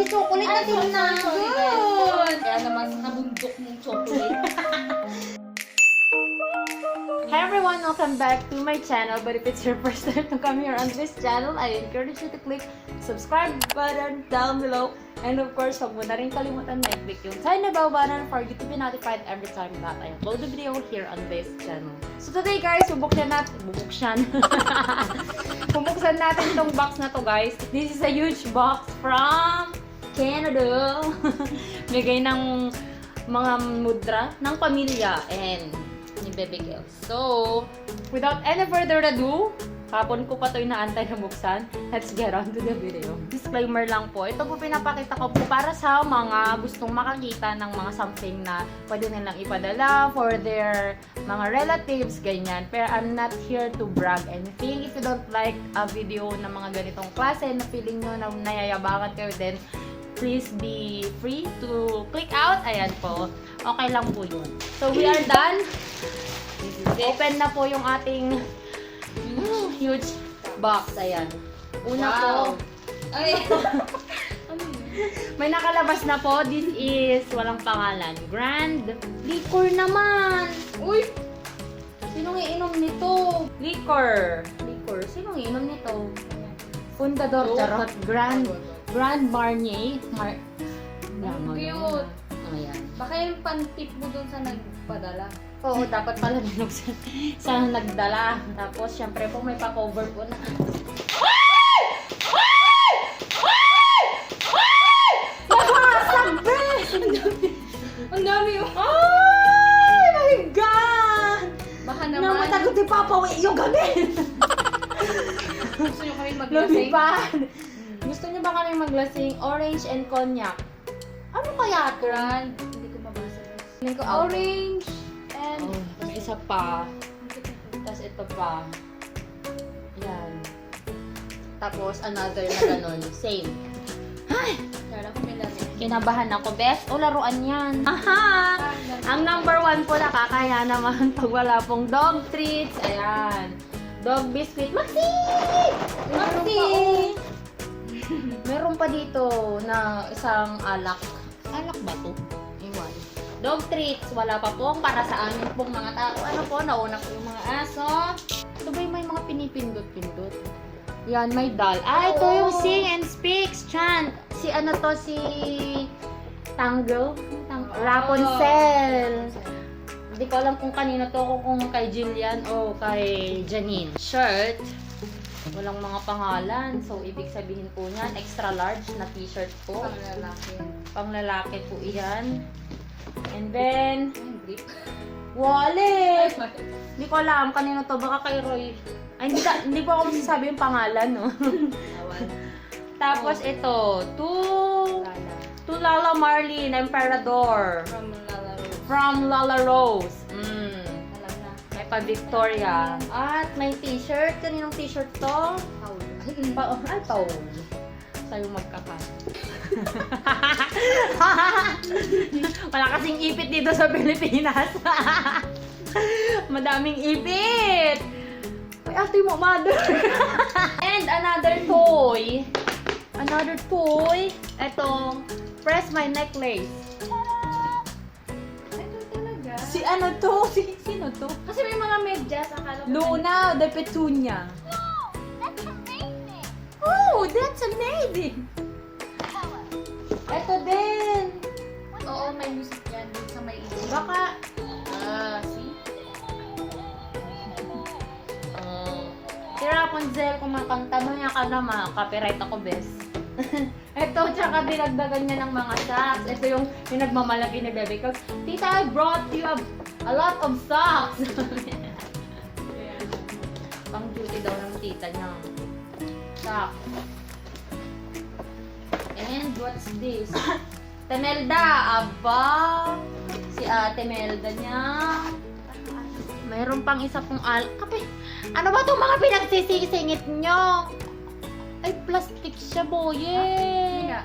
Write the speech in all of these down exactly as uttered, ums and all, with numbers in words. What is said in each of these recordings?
Chocolate na tinapay. Kaya naman sa kabundok ng chocolate. Hi everyone! Welcome back to my channel. But if it's your first time to come here on this channel, I encourage you to click subscribe button down below. And of course, huwag mo na rin kalimutan na i-click yung tiny bell button for you to be notified every time that I upload a video here on this channel. So today guys, bubuksan natin, bubuksan. Bubuksan natin itong box na to guys. This is a huge box from Canada. Bigay ng mga mudra ng pamilya and ni Bebe Girl. So, without any further ado, hapon ko pa ito inaantay na buksan. Let's get on to the video. Disclaimer lang po, ito po pinapakita ko po para sa mga gustong makakita ng mga something na pwede nilang ipadala for their mga relatives, ganyan. Pero I'm not here to brag anything. If you don't like a video na mga ganitong klase na feeling nyo na nayayabangan kayo, then please be free to click out. Ayan po. Okay lang po yun. So, we are done. Open na po yung ating huge box. Ayan. Una po. Ay! Ano yun? May nakalabas na po. This is walang pangalan. Grand liquor naman. Uy! Sinong iinom nito? Liquor. Liquor. Sinong iinom nito? Fundador, charot. Grand, Grand Marnier. Mar- Ang cute. Ayan. Baka yung pantip mo dun sa nagpadala. Oo, dapat pala binuksan sa nagdala. Tapos, syempre po, may pa-cover po na. Ay! Ay! Ay! Ay! Nabasag, be! Ang dami, oh. Ay, my God! Baka naman. Namatagot ni Papa, wi, yung gabi. Gusto nyo kami maglasing? Lumipad. Gusto nyo ba kami maglasing? Orange and cognac. Ano kaya to? Grand. Hindi ko mabasa. Feeling ko orange and... Oh, may isa pa. Tapos ito pa. Yan. Tapos another na ganun. Same. Ay! Kala ko may laro. Kinabahan ako, bes. O, laruan yan. Aha! Ang number one po, nakakaya naman pag wala pong dog treats. Ayan. Dog biscuit. Maxi! Maxi! Meron pa dito na isang alak. Alak ba to? Iwan. Dog treats, wala pa pong para sa amin pong mga tao. Ano po, nauna po yung mga aso. Ito ba yung may mga pinipindot-pindot? Yan, may doll. Ah, ito yung sing and speaks, chant. Si ano to, si Tango? Tang- Rapunzel. Hindi ko alam kung kanino to, kung kay Jillian o kay Janine. Shirt. Walang mga pangalan. So, ibig sabihin po niyan, extra large na t-shirt po. Panglalaki. Panglalaki po iyan. And then, wallet! Hindi ko alam kanino to. Baka kay Roy. Ay, hindi, ka- hindi po ako masasabi yung pangalan, no? Tapos ito, to, to Lala Marlene, Emperador. From Lala Rose. From Lala Rose. Mm. Alam na. May pa Victoria. At may t-shirt. Kaninong t-shirt to? Paul. Pa, ay, Paul. Sa'yo magkaka. Wala kasing ipit dito sa Pilipinas. Madaming ipit. Ay, ate mo, mother. And another toy. Another toy. Ito, press my necklace. Ito talaga. Si ano to? Si, sino to? Kasi may mga medyas, akala ko Luna de Petunia. Wow, that's amazing. Oh, that's amazing. Ito din. Oo, may music yan dun sa may isip. Baka, ah, see? Oh. Si Rapunzel, kumakanta mo, yan ka naman. Copyright ako, bes. Ito, tsaka dinagdagan niya ng mga socks. Ito yung pinagmamalaki ni Bebe ko. "Tita, I brought you a, a lot of socks." Pang duty daw ng tita niya. Socks. And what's this? Temelda, aba. Si Ate Melda niya. Mayroon pang isa pong al-, kape. Ano ba itong mga pinagsisisingit nyo? Ay, plastic siya, boye. Hindi nga.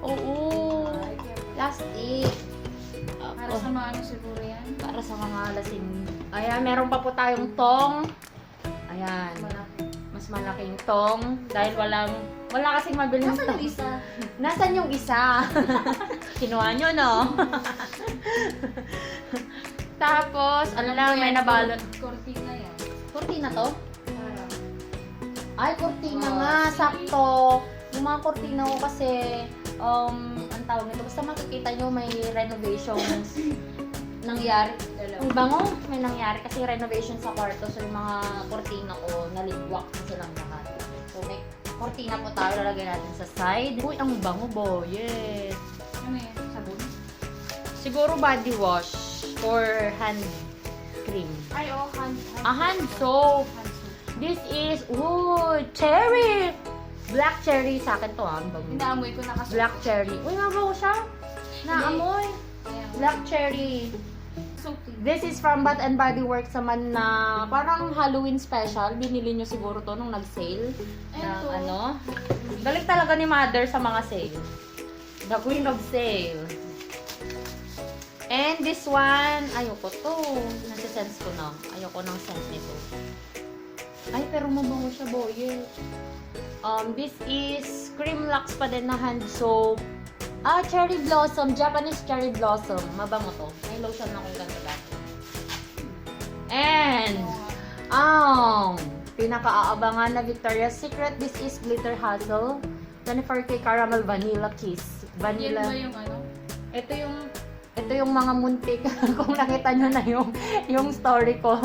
Oo. Ay, kaya plastic. Para sa mga ano siguro yan? Para sa mga lasing. Ayan, meron pa po tayong tong. Ayan. Malaki. Mas Malaking tong. Dahil walang, wala kasing mabiling Nasaan tong. Yung isa? Nasaan yung isa? Kinuha nyo, no? Tapos, ano lang, may nabalot. Cortina yan. Cortina to? Parang. Ay, cortina nga, sakto. Yung mga cortina ko kasi, um, ang tawag nito, basta makikita nyo may renovations nangyari. Ang bango, may nangyari kasi renovation sa kwarto. So, yung mga cortina ko, naligwak na silang lahat. So, may cortina po tayo, lalagay natin sa side. Uy, ang bango, boyet. Ano yan? Sabon? Siguro body wash or hand cream. Ay, oh, hand, hand Ah, hand soap. Hand soap. This is, ooh, cherry! Black cherry sa akin to, ah. Ang bango. Inaamoy ko na kasi. Black cherry. Uy, mabango siya. Naamoy. Ayan. Black cherry. Soap. This is from Bath and Body Works naman na parang Halloween special. Binili nyo siguro to nung nag-sale. Ayan to. Ano? Galing talaga ni Mother sa mga sale. The Queen of Sale. And this one, ayoko to. Nasa-sense ko na. Ayoko ng scent nito. Ay, pero mabango siya, boyet. Um, this is Cream Lux pa din na hand soap. Ah, Cherry Blossom. Japanese Cherry Blossom. Mabango to. May lotion akong ganito dati. And, ang pinakaabangan na Victoria's Secret, this is Glitter Hustle. Twenty-four K Caramel Vanilla Kiss. Vanilla. Yan ba yung ano? Ito yung, ito yung mga muntik. Kung nakita nyo na yung, yung story ko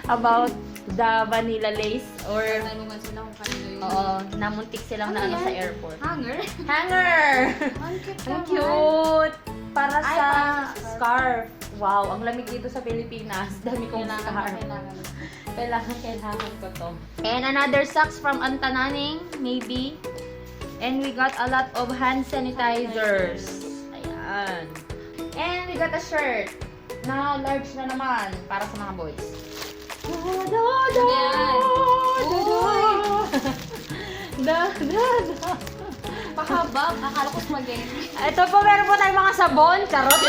about the vanilla lace or Tanungan sila kung kanino yun. Oo, namuntik silang Ano na ano sa yan? Airport. Hanger? Hanger! Ang cute Ang naman. Cute! Para Ay, sa para sa scarf. Scarf. Wow, ang lamig dito sa Pilipinas. Dami kong Kailangan scarf. Kailangan. Kailangan, kailangan ko to. And another socks from Antananing, maybe. And we got a lot of hand sanitizers. Ayan. And we got a shirt na large na naman para sa mga boys. Da, da, da, Ayan. Da, da, da. Pakabab, akala ko spaghetti. Ito po, meron po tayong mga sabon. Charot.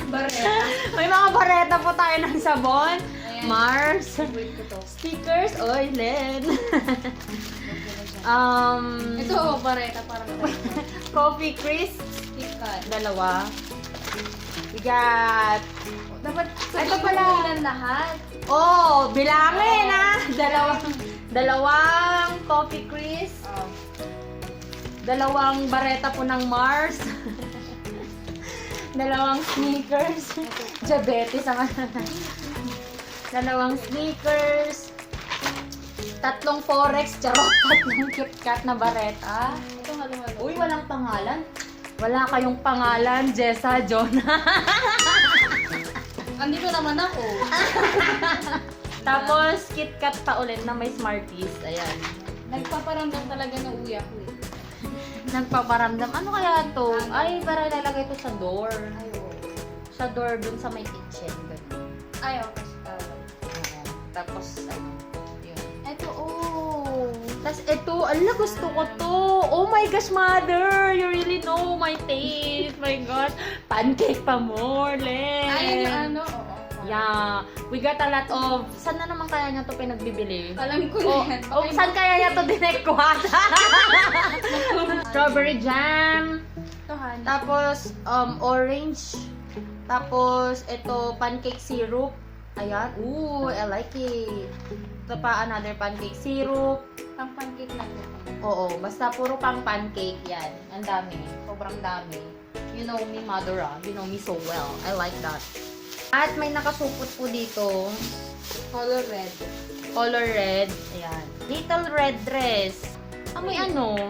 Bareta. May mga bareta po tayo ng sabon. Ayan. Mars. Favorite ko to. Stickers. Oy, Len. Um, Ito, bareta para naman. Coffee crisps. KitKat. Dalawa. We got Dapat Ito sabihin pala. Mo ilan lahat. Oh, bilangin, ah. Dalawang, dalawang coffee crisp. Oh. Dalawang bareta po ng Mars. Dalawang Snickers. Diabetes ang ano. Dalawang Snickers. Tatlong Forex. Charot. Tatlong KitKat na bareta. Ito, halo-halo. Uy, walang pangalan. Wala kayong pangalan, Jessa, Jonah. Andito naman ako. Tapos, KitKat pa ulit na may Smarties. Ayan. Nagpaparamdam talaga na uwi ako eh. Nagpaparamdam. Ano kaya to? Ano? Ay, para ilalagay to sa door. Ay, oo. Sa door dun sa may kitchen. Ganun. Ay, okay. Sa tawag. Oo. Tapos, ano, yun. Eto, oh. Tas eto, ala, gusto ko to. Oh my gosh, mother! You really know my taste. My God. Pancake pa more, Len. Ay, yung ano, oo. Yeah. We got a lot of, saan na naman kaya niya to pinagbibili? Alam ko Oh, na yan. oh, Baka saan yung kaya niya to dinekwa? Strawberry jam. Ito, honey. Tapos, um, orange. Tapos, ito, pancake syrup. Ayan. Ooh, I like it. Ito pa, another pancake syrup. Pang pancake lang yan. Oo, basta puro pang pancake yan. Ang dami. Sobrang dami. You know me, mother, ah. You know me so well. I like that. At may nakasupot po dito. Color red. Color red. Ayan. Little red dress. Amoy Ay. ano?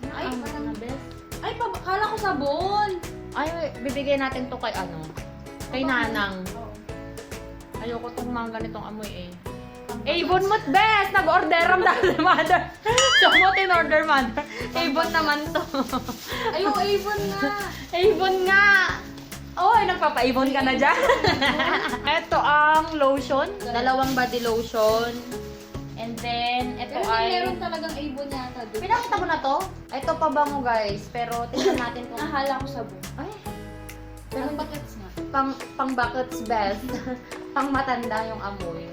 Ay, Ang parang mga best. Ay, pa, kala ko sabon. Ay, bibigay natin to kay ano? Kay Sabon. Nanang. Oo. Ayoko tong mga ganitong amoy eh. Ang Avon mo't best! Nag-order ang dahil mother. So, mo't in order mother. Avon naman to. Ay, oo, Avon nga. Avon nga! Oy, nagpapa-Avon ka na dyan. Ito ang lotion. Dalawang body lotion. And then, ito Pero ay may meron talagang Avon yata doon. Pinakita mo na to? Ito pa bango, guys. Pero tingnan natin kung Nahala ko sabon. Ay. Pero Ang bakits nga. pang, pang bakits best. Pang matanda yung amoy.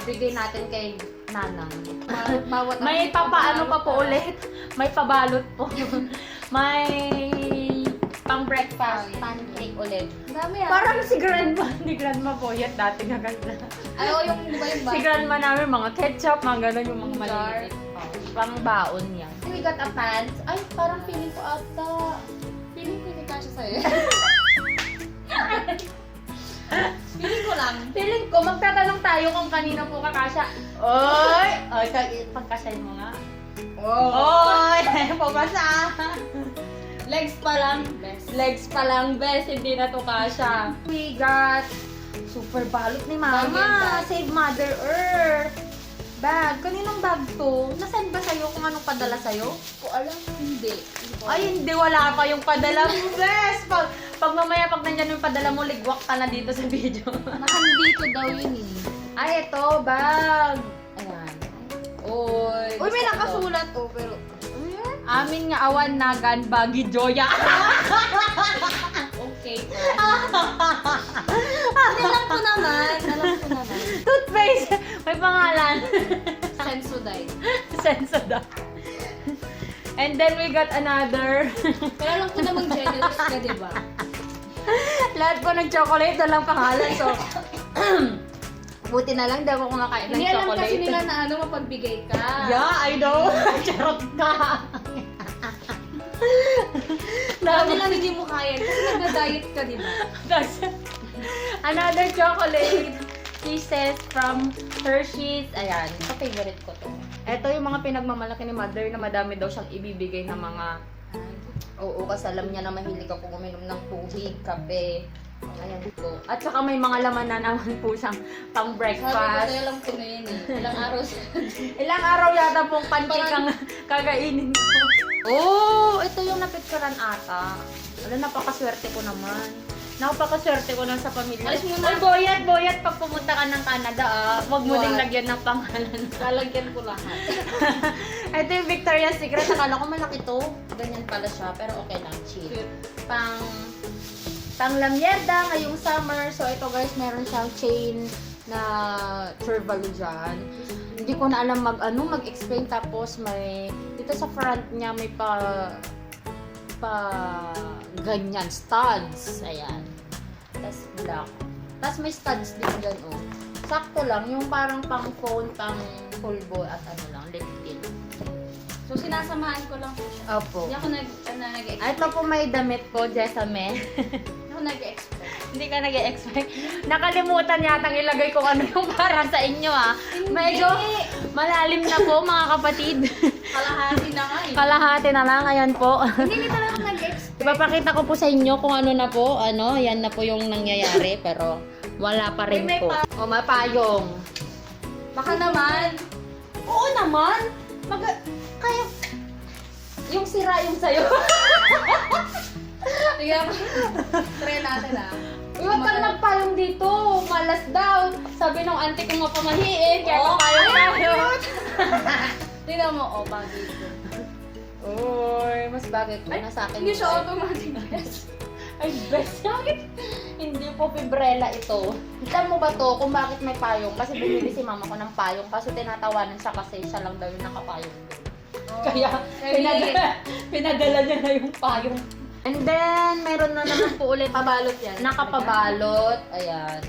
Bigay natin kay Nanang. Ma-, bawat May ang papaano pa po papaano. Ulit. May pabalot po. May pang breakfast, Ay. Pancake ulit. Ang dami, ah. Parang si grandma, ni grandma po yan dati nga ganda. Ay, oo, yung, di ba, yung Si ba- grandma namin, mga ketchup, mga ganun, yung mga Yung jar. Maliliit. Oh, pang baon yan. We got a pants. Ay, parang feeling ko ata. Feeling ko hindi kasya sa'yo. Feeling ko lang. Feeling ko, magtatanong tayo kung kanino po kakasya. Oy! Oy, ka-, pagkasyahin mo nga. Oh. Oy! Pagkasya! Legs pa lang, bes. Legs pa lang, bes. Hindi na to kasya. We got super balot ni Mama. Bagay, bag. Save Mother Earth. Bag. Kaninong bag to? Nasend ba sa'yo kung anong padala sa'yo? Ko alam, hindi. Hindi ko Ay, alam. Hindi, wala pa yung padala mo, bes. Pag, pag mamaya, pag nandyan yung padala mo, ligwak ka na dito sa video. Nakandito daw yun eh. Ay, ito, bag. Ayan. Oy, Uy, may gusto ko to. Nakasulat, oh, pero, ano yan? Amin nga awan nagan bagi Joya. Okay, friend. Alam ko naman, alam ko naman. Toothpaste! May pangalan. Sensodyne. Sensodyne. And then we got another. Pero alam ko namang generous ka, di ba? Lahat po ng chocolate, walang pangalan. So, buti na lang, di ako kumakain ng Hindi alam chocolate. Kasi nila na ano, mapagbigay ka. Yeah, I know. Charot ka. Alam nila hindi mo kaya kasi nagda-diet ka, di ba? Tapos, another chocolate pieces from Hershey's. Ayan, ito favorite ko to. Ito yung mga pinagmamalaki ni mother na madami daw siyang ibibigay ng mga, oo, kasi alam niya na mahilig ako uminom ng tubig, kape. Ayan po. At saka may mga laman na naman po siyang pang Sabi ko breakfast. Sa'yo, alam ko na yun eh. Ilang araw sa Ilang araw yata pong pancake Parang ang kakainin ko. Oh, ito yung napicturan ata. Wala, napakaswerte ko naman. Napakaswerte ko lang sa pamilya. Alis muna. Ay, Boyet, Boyet, pag pumunta ka ng Canada, ah, wag mo What? Ding lagyan ng pangalan. Lalagyan ko lahat. Ito yung Victoria's Secret. Akala ko malaki to. Ganyan pala siya, pero okay lang. Chill. Cute. Pang, pang lamyerda ngayong summer. So, ito guys, meron siyang chain na Trevalue dyan. Hindi ko na alam mag, ano, mag-explain. Tapos may, dito sa front niya may pa, pa, ganyan, studs. Ayan. Tas black. Tas may studs din dyan, oh. Sakto lang, yung parang pang phone, pang pulbo at ano lang, lip tint. So, sinasamahan ko lang po siya. Opo. Hindi ako nag-, ano, nag-expect. Ah, ito po may damit po, Jessame. Hindi ako nag-expect. Hindi ka nag-expect. Nakalimutan yatang ilagay kung ano yung para sa inyo, ah. Hindi. Medyo malalim na po, mga kapatid. Kalahati na nga eh. Kalahati na lang, ayan po. Hindi, hindi talaga nag-expect. Ipapakita ko po sa inyo kung ano na po, ano, yan na po yung nangyayari, pero wala pa rin May, may po. Pa- O, mapayong. Baka naman. Oo naman. Mag-, kaya, yung sira yung sayo. Sige, try natin, ah. Uy, huwag kang magpayong dito. Malas daw. Sabi nung auntie kong mapamahiin, kaya Oo. Papayong tayo. Tingnan mo, oh, bagay ko. Uy, mas bagay ko Ay, na sa akin. Hindi siya automatic, bes. Ay, bes. Bakit? Hindi po, fibrella ito. Alam mo ba to kung bakit may payong? Kasi bumili si mama ko ng payong, kaso tinatawanan siya kasi siya lang daw yung nakapayong doon. Oh, kaya, kaya pinadala, pinadala niya na yung payong. And then, meron na naman po ulit. Pabalot yan. Nakapabalot. Ayan.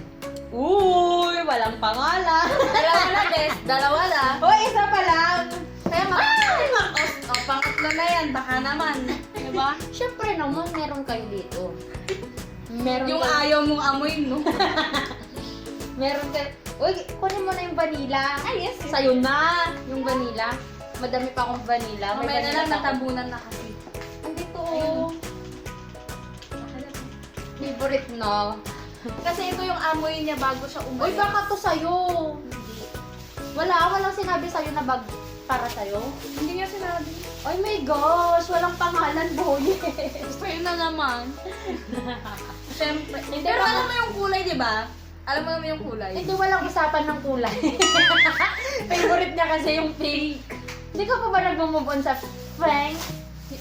Uy, walang pangalan. Dalawa na, bes. Dalawa na. Uy, isa pa lang. Kaya ma- Ay! Oh, oh, pangatlo na yan. Baka naman. Diba? Siyempre naman, meron kayo dito. Meron Yung kayo. Ayaw mong amoy, no? Meron kayo. Uy, kunin mo na yung vanilla. Ay, yes, yes. Sa'yo na yung vanilla. Madami pa akong vanilla. May Mamaya na vanilla lang, pa ako. Natabunan na kasi. Andito, Ayun. Oh. Favorite, no? Kasi ito yung amoy niya bago siya umalis. Uy, baka to sa'yo. Hindi. Wala, walang sinabi sa'yo na bag para sa'yo? Hindi niya sinabi. Oh my gosh, walang pangalan, boy. Sa'yo na naman. Siyempre. Hindi, Pero baka alam mo yung kulay, di ba? Alam mo naman yung kulay. Hindi, walang usapan ng kulay. Favorite niya kasi yung pink. Hindi ka pa ba nagmo-move on sa pink?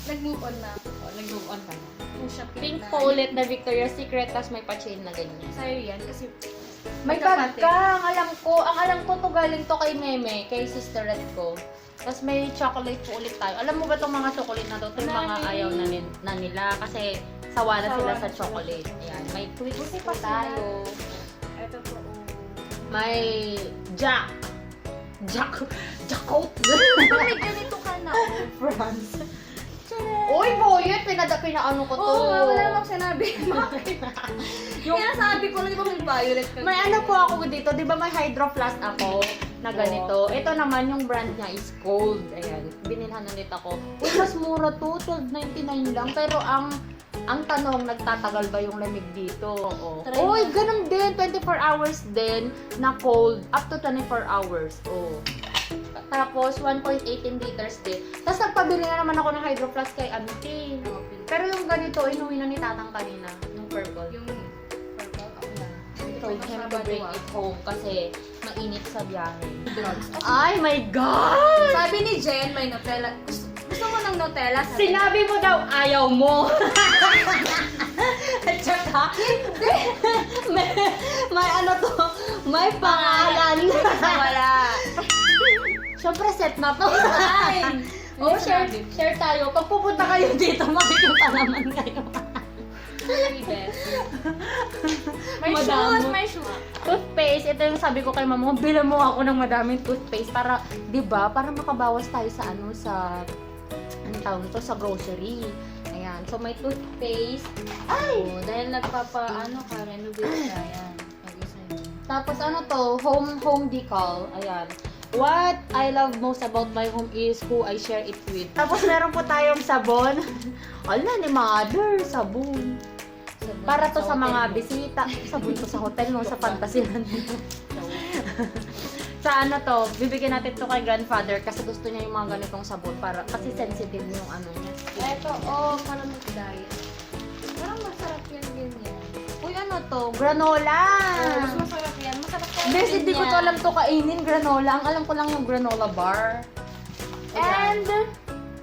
Nag-move on na ako. Oh, nag-move on ka na. Yung siya Pink na. Po ulit na Victoria's Secret, tas may pa-chain na ganyan. Sa'yo yan, kasi May bag ka, ang alam ko. Ang alam ko to galing to kay Meme, kay sisterette ko. Tapos may chocolate po ulit tayo. Alam mo ba tong mga chocolate na to? Ito yung mga ayaw na, ni- na nila kasi sawa na sila sa chocolate. Ayan. May Twix po tayo. Ito po. Oh. May Jack. Jack. Jackot. May ganito ka na. France. Uy, Boyet, pinada-, pinaano ko to. Oo nga, wala namang sinabi. Yung Kaya sabi ko lang, di ba may violet ka May dito? Ano po ako dito, di ba may Hydro Flask ako na ganito. Oo. Ito naman, yung brand niya is Gold. Ayan, binilhan ulit ako. Uy, mas mura to, twelve ninety-nine lang. Pero ang, ang tanong, nagtatagal ba yung lamig dito? Oo. Try Uy, mo. Ganun din, twenty-four hours din na cold, up to twenty-four hours. Oh. Tapos, one point eighteen liters din. Tapos, nagpabili na naman ako ng Hydro Flask kay Auntie. Pero yung ganito, inuwi na ni Tatang kanina. Yung purple. Yung purple, ako na. I told him to bring it home kasi mainit sa biyahe. Drugs. Ay, my God! Sabi ni Jen, may Nutella. Gusto, gusto mo ng Nutella? Sabi Sinabi mo daw, ayaw mo. At saka, may, may ano to, may pangalan. Wala. Siyempre, set na to. Fine. Oh, share, share tayo. Pag pupunta kayo dito, makikita naman kayo. May Madamo. Shoes, may shoes. Toothpaste, ito yung sabi ko kay mama, "Bilan mo ako ng madaming toothpaste para, di ba, para makabawas tayo sa ano, sa, ang tawag nito, sa grocery." Ayan, so may toothpaste. Ay! Oh, dahil nagpapa, ano ka, renovate ka, ayan. Tapos ano to? Home, home decor. Ayan. What I love most about my home is who I share it with. Tapos meron po tayong sabon. Ala, ni mother, sabon. Sabon Para to sa sa mga hotel mo. Bisita. Sabon to sa hotel, no? Sa Pangasinan. Sa ano to, bibigyan natin to kay grandfather kasi gusto niya yung mga ganitong sabon para, kasi sensitive yung ano niya. Eto, oh, para mag-diet. Parang masarap yan, ganyan. Uy, ano to? Granola! Oh, mas masarap yan. Masarap yan, Bes, hindi ko to alam to kainin, granola. Ang alam ko lang yung granola bar. Ayan. And,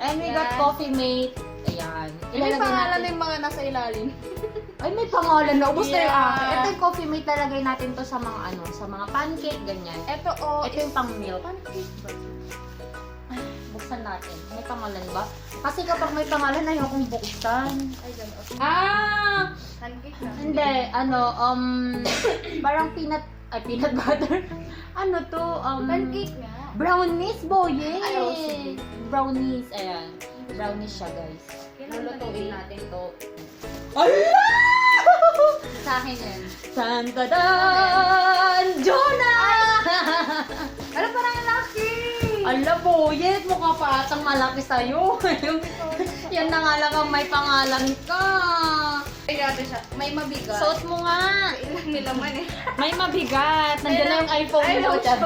and we got Coffee Mate. Ayan. May pangalan yung mga nasa ilalim. Ay, may pangalan na. Ubus na yung akin. Ito yung Coffee Mate, lalagay natin to sa mga ano, sa mga pancake, ganyan. Ito, oh, Ito yung pang milk. Pancake ba? Buksan natin. May pangalan ba? Kasi kapag may pangalan, ayokong buksan. Ay, ganun. Ah! Pancake na. Hindi, ano, um, parang peanut, ay, peanut butter. Ano to? Um, Pancake nga. Brownies, boy, eh. Ay, oh, sige. Brownies, ayan. Brownies siya, guys. Lulutuin natin to. Ala! Sa akin yan. Tantadan! Jonah! Ala, parang laki! Ala, boyet! Mukha pa atang malaki sa'yo. Yan na nga lang ang may pangalan ka. Ay, grabe siya. May mabigat. Suot mo nga. Ilang nilaman eh. May mabigat. Nandiyan na yung iPhone mo, lotion.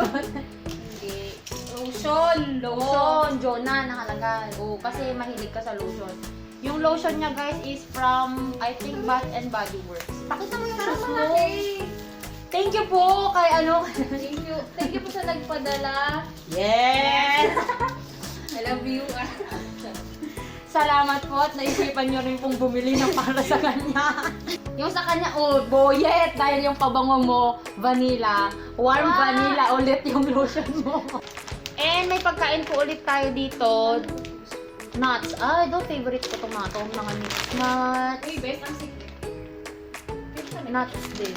Hindi. Lotion. Lotion. Jonah, nakalagay. Oo, kasi mahilig ka sa lotion. Yung lotion niya, guys, is from, I think, Bath and Body Works. Pakita mo yung shoes mo. Thank you po kay ano. Thank you. Thank you po sa nagpadala. Yes! I love you. Salamat po at naisipan niyo rin pong bumili ng para sa kanya. Yung sa kanya, oh, boyet, dahil yung pabango mo, vanilla. Warm vanilla ulit yung lotion mo. And may pagkain po ulit tayo dito. Nuts. Ay, daw favorite ko itong mga to, mga mixed nuts. Uy, best ang secret. Nuts din.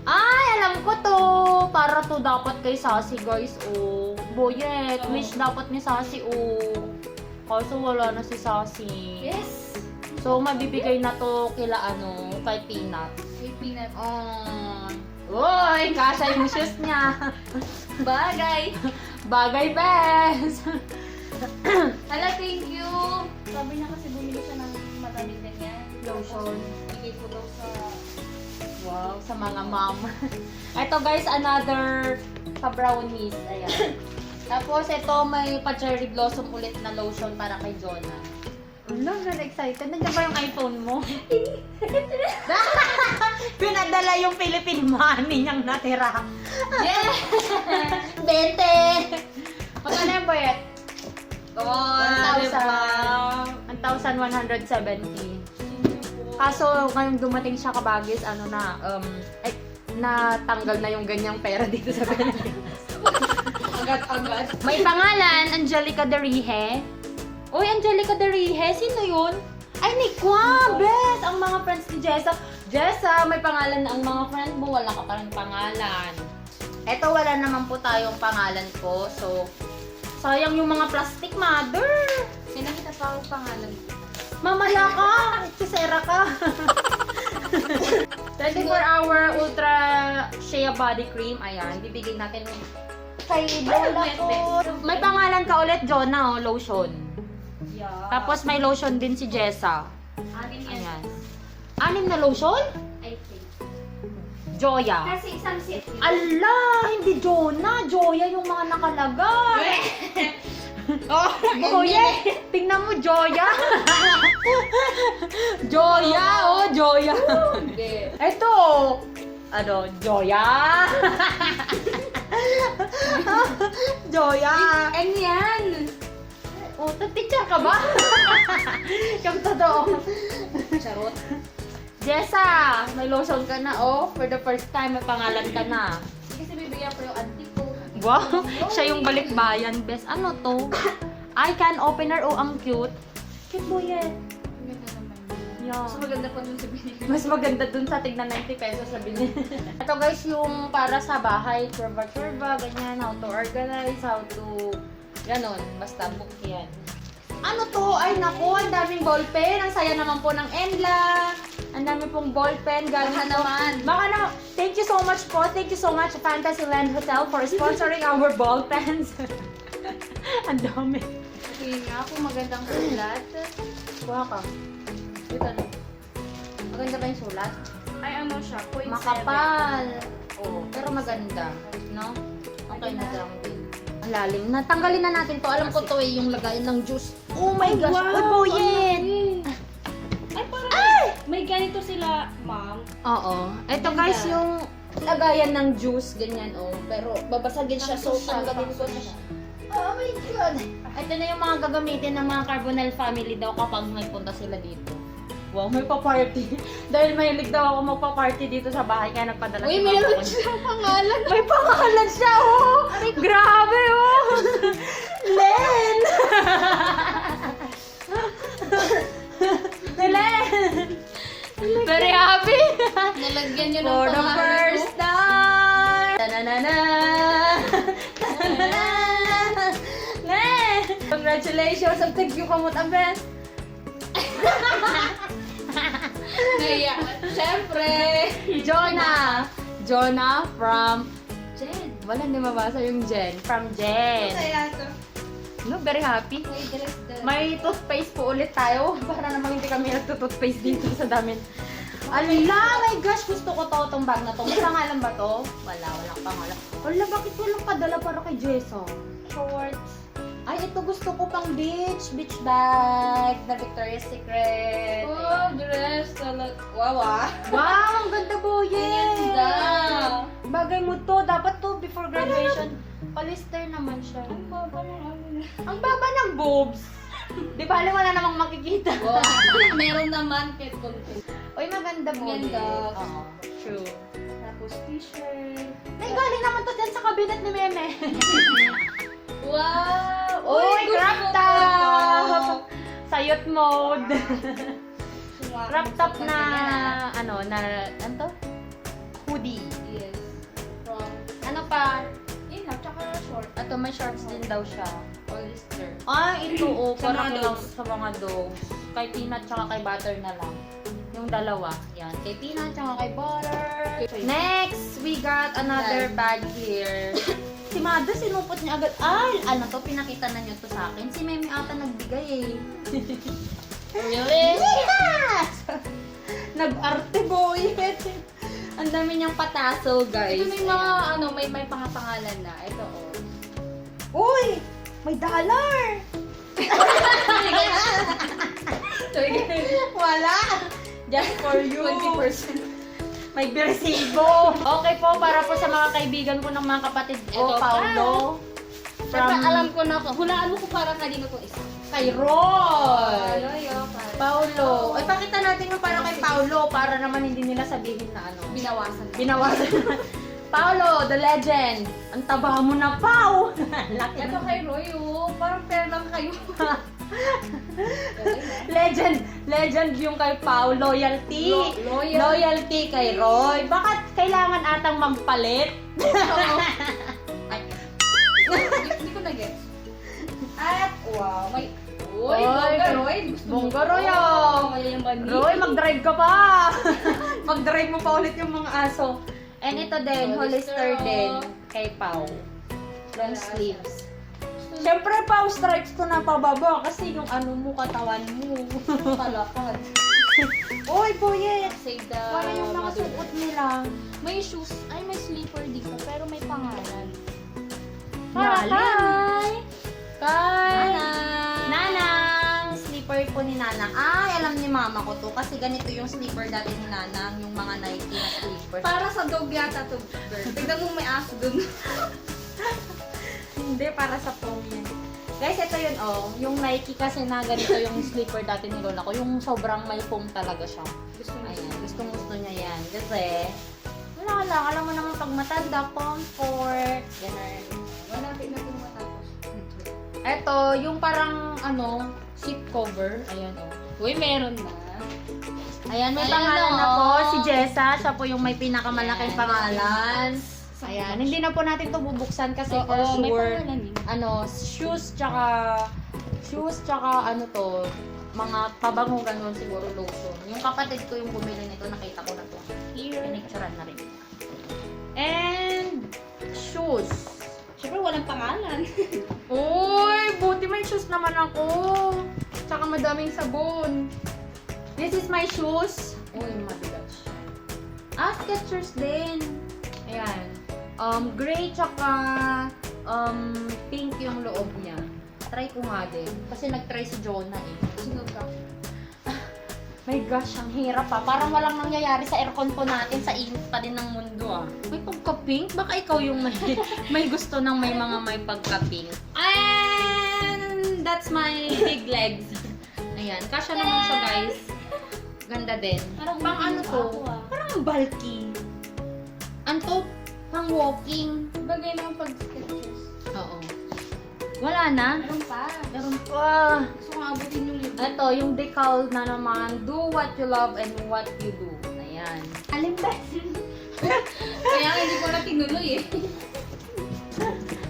Ay, alam ko to. Para to dapat kay Sassy, guys, oh. Boyet, wish dapat ni Sassy, oh. Kaso wala na si Sassy. Yes. So, mabibigay na to kila ano, kay Peanut. Kay Peanut. Oh. Uy, kasya yung shoes niya. Bagay. Bagay, bes. Hala, thank you. Sabi niya kasi bumili siya ng madaming ganyan. Lotion. Tapos, bigay ko daw sa Wow, sa mga mom. Ito, guys, another pa-brownies. Ayan. Tapos, ito, may pa-cherry blossom ulit na lotion para kay Jonah. Wala, very excited. Nandiyan ba yung iPhone mo? Pinadala yung Philippine money niyang natira. Yeah! Bente! Magkano yan, Boyet? Oh, one thousand. Diba? One thousand one hundred seventy. Kaso, ngayong dumating siya, kabagis, ano na, um, ay, Natanggal na yung ganyang pera dito sa Pilipinas. Agad-agad. May pangalan, Angelica Derihe. Uy, Angelica Derihe, sino yun? Ay, ni Kwa, bes! Ang mga friends ni Jessa. Jessa, may pangalan na ang mga friend mo, wala ka pa rin pangalan. Eto, wala naman po tayong pangalan ko. So, sayang yung mga plastic, mother. May nakita pa akong pangalan. Mamaya ka! Hechicera ka! Twenty-four hour ultra shea body cream. Ayan, bibigyan natin kay Lola ko. May pangalan ka ulit, Jonah, oh, lotion. Yeah. Tapos may lotion din si Jessa. Anim yan. Ayan. Anim na lotion? I think. Joya. Kasi isang set yun. Ala, hindi Jonah. Joya yung mga nakalagay. Oh, Joya. Tingnan mo, Joya. Joya, oh, Joya. Hindi. Ito. Ano, Joya. Joya. Ano yan? Oh, teacher ka ba? Yung totoo. Charot. Jessa, may lotion ka na, oh. For the first time, may pangalan ka na. Hindi kasi bibigyan ko yung auntie ko. Wow, siya yung balikbayan, bes. Ano to? Ay, can opener, oh, ang cute. Cute mo yan. Ang ganda naman. Yeah. Mas maganda pa dun sa binili. Mas maganda dun sa tigna ninety pesos sa binili. Ito guys, yung para sa bahay, churba-churba, ganyan, how to organize, how to, ganon, basta book yan. Ano to? Ay naku, ang daming ballpen. Ang saya naman po ng Enla. Ang dami pong ballpen. Galing Baka po. Naman. Baka naman. Thank you so much po. Thank you so much, Fantasyland Hotel, for sponsoring our ballpens. Ang dami. Sige nga, kung magandang sulat. Kuha ka. Ito na. Maganda ba yung sulat? Ay, ano siya? Point seven. Makapal. Oo, pero maganda. No? Okay na lang din. Ang lalim na. Tanggalin na natin to. Alam ko to eh, yung lagayan ng juice. Oh my gosh! Wow, uy, Boyet! Ay, parang may ganito sila, ma'am. Oo. Ito guys, yung lagayan ng juice, ganyan, oh. Pero babasagin siya, so tanggalin ko na siya. Oh my God! Ito na yung mga gagamitin ng mga Carbonell family daw kapag may punta sila dito. Wow, may pa-party. Dahil mahilig daw ako magpa-party dito sa bahay, kaya nagpadala Uy, meron siyang pangalan. May pangalan siya, oh! Grabe, oh! Len! Len! Very happy! Nalagyan niya ng pangalan, oh. For the first time! Tananana! Tananana! Len! Congratulations! Ang thank you ka mo, Abes! Naiya. Siyempre. Jonah. Jonah from Jen. Wala, hindi mabasa yung Jen. From Jen. Masaya to. No, very happy. May dress doon. May toothpaste po ulit tayo para namang hindi kami nagtutoothpaste dito sa dami. Ala, my gosh, gusto ko to, tong bag na to. May pangalan ba to? Wala, walang pangalan. Wala, bakit walang padala para kay Jessa? Shorts. Ay, ito gusto ko pang beach. Beach bag na Victoria's Secret. Oh, dress talaga. Wow, ah. Wow, ang ganda, Boyet. Ang ganda. Bagay mo to. Dapat to before graduation. Polyester naman siya. Ang baba ng ano na. Ang baba ng boobs. Di bale, wala namang makikita. Wow. Meron naman, kahit konti. Uy, maganda, Boyet. Ganda. Oo, true. Tapos t-shirt. Naigaling naman to dyan sa kabinet ni Meme. Wow! Uy, uy, crop top! Sayot mode. Crop top na, ano, na, ano to? Hoodie. Yes. From ano pa? Yun lang, tsaka short. Ato, may shorts din daw siya. Polyester. Ah, ito, oh, sa mga dogs. Sa mga dogs. Kay Tina tsaka kay Butter na lang. Yung dalawa. Yan. Kay Tina, tsaka kay Butter. Next, we got another bag here. Si Mother, sinupot niya agad. Ay, ano to? Pinakita na niyo to sa akin. Si Meme ata nagbigay eh. Really? Yes! Nag-arte, boy. Ang dami niyang pataso, guys. Ito may mga, ano, may, may pangapangalan na. Ito, oh. Uy! May dollar! Wala! Just for you. Twenty percent. May biresibo. Okay po, para po sa mga kaibigan ko ng mga kapatid ko, Paulo. From alam ko na, hulaan mo kung para kanino to isa. Kay Roy. Paulo. Ay, pakita natin yung para kay Paulo. Paolo, para naman hindi nila sabihin na ano. Binawasan. Binawasan. Paolo, the legend. Ang taba mo na, Pao. Laki. Ito kay Roy, oh. Parang perlang kayo. Legend, legend yung kay Pao. Loyalty. Lo-, loyal. Loyalty kay Roy. Bakit kailangan atang magpalit? Oo. Ay. Hindi, hindi ko na-gets. At, wow, may, uy, oy, bongga, Roy. Gusto mo bongga, Roy, oh. Mayayaman ni. Roy, mag-drive ka pa. Mag-drive mo pa ulit yung mga aso. And ito din, Hollister, Hollister, oh, din. Kay Pao. Long sleeves. Siyempre, Pao, stripes to na pababa kasi yung ano mo, katawan mo. Palakad. Oy, Boyet! Save the mother. Para yung mga suot nila. May shoes, ay, may slipper dito, pero may pangalan. Lalim. Para kay, kay Nanang. Nanang! Slipper po ni Nanang. Ay, alam ni mama ko to kasi ganito yung slipper dati ni Nanang, yung mga Nike na slipper. Para sa dog yata to, girl. Tignan mo, may aso dun. Hindi, para sa pong yan. Guys, ito yun, oh. Yung Nike kasi na ganito yung slipper dati ni lola ko. Yung sobrang may foam talaga siya. Gusto mo. Ayan, gustong gusto niya yan. Kasi, wala lang. Alam mo naman pag matanda, comfort. Ganun. Malapit na pong matapos. Eto, yung parang, ano, seat cover. Ayan, oh. Uy, meron na. Ayan, may pangalan na po. Ayan, oh. Si Jessa, siya po yung may pinakamalaking pangalan. Ayan. Ayan, hindi na po natin to bubuksan kasi for sure, oo, may pangalan eh, ano, shoes tsaka, shoes tsaka ano to, mga pabango, ganun, siguro lotion. Yung kapatid ko yung bumili nito, nakita ko na to. Here. Pinicturan na rin. And shoes. Siyempre, walang pangalan. Uy, buti may shoes naman ako. Tsaka madaming sabon. This is my shoes. Uy, mabigat siya. Ah, Skechers din. Ayan. Um, gray tsaka, um, pink yung loob niya. Try ko nga din. Kasi nag-try si Jonah eh. Sino ka? My gosh, ang hirap ah. Parang walang nangyayari sa aircon po natin, sa init pa din ng mundo ah. May pagka-pink? Baka ikaw yung may, may gusto ng may mga may pagka-pink. And that's my big legs. Ayan, kasya naman siya, guys. Ganda din. Parang pang ano to? Ako, ah. Parang bulky. Anto? Pang walking. Bagay naman pag Skechers. Oo. Wala na? Meron pa. Meron pa. Gusto kong abutin yung libro. Ito, yung decal na naman. Do what you love and what you do. Ayan. Alin ba? Kaya hindi ko na tinuloy eh.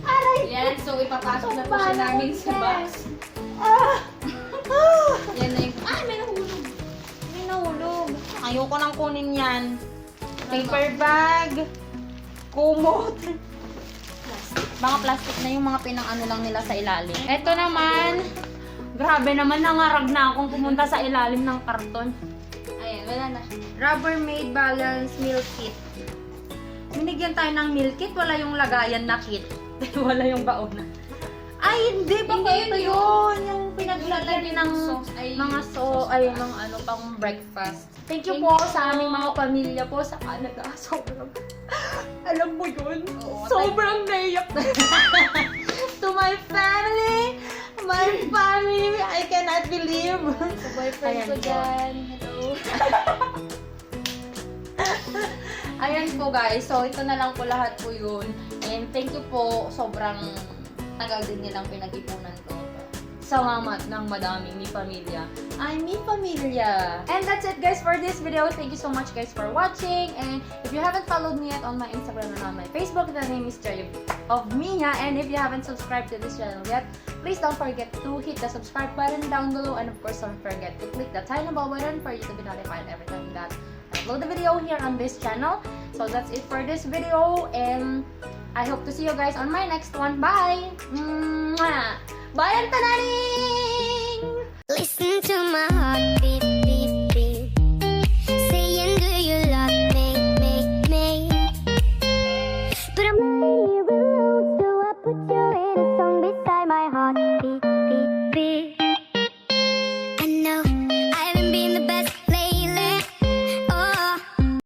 Aray! Yan, so ipapasok na po siya namin sa box. Ah! Ah! Yan na yung, ah, may nahulog. May nahulog. Ayoko nang kunin yan. Paper bag, kumot. Mga plastic na yung mga pinang-ano lang nila sa ilalim. Eto naman, grabe naman, nangarag na akong pumunta sa ilalim ng karton. Ayan, wala na. Rubbermaid Balance Meal Kit. Binigyan tayo ng meal kit, wala yung lagayan na kit. Wala yung baon na. Ay, hindi, baka ito yun. Yung pinaglagyan ng mga so-, ay, mga ano, pang breakfast. Thank you po sa aming mga pamilya po sa Canada. Sobrang, alam mo yun? Oo, sobrang naiyak na. To my family, my family, I cannot believe. Sa boyfriend ko dyan. Hello. Ayan po, guys. So, ito na lang po lahat po yun. And thank you po. Sobrang tagal din nilang pinag-ipunan to. Salamat ng madami, mi pamilya. Ay, mi pamilya. And that's it, guys, for this video. Thank you so much, guys, for watching. And if you haven't followed me yet on my Instagram and on my Facebook, the name is Cherry of Mia. And if you haven't subscribed to this channel yet, please don't forget to hit the subscribe button down below. And of course, don't forget to click the tiny bell button for you to be notified every time that upload the video here on this channel. So that's it for this video, and I hope to see you guys on my next one. Bye! Mwah! Bye, ang tananing! Listen to my heartbeat.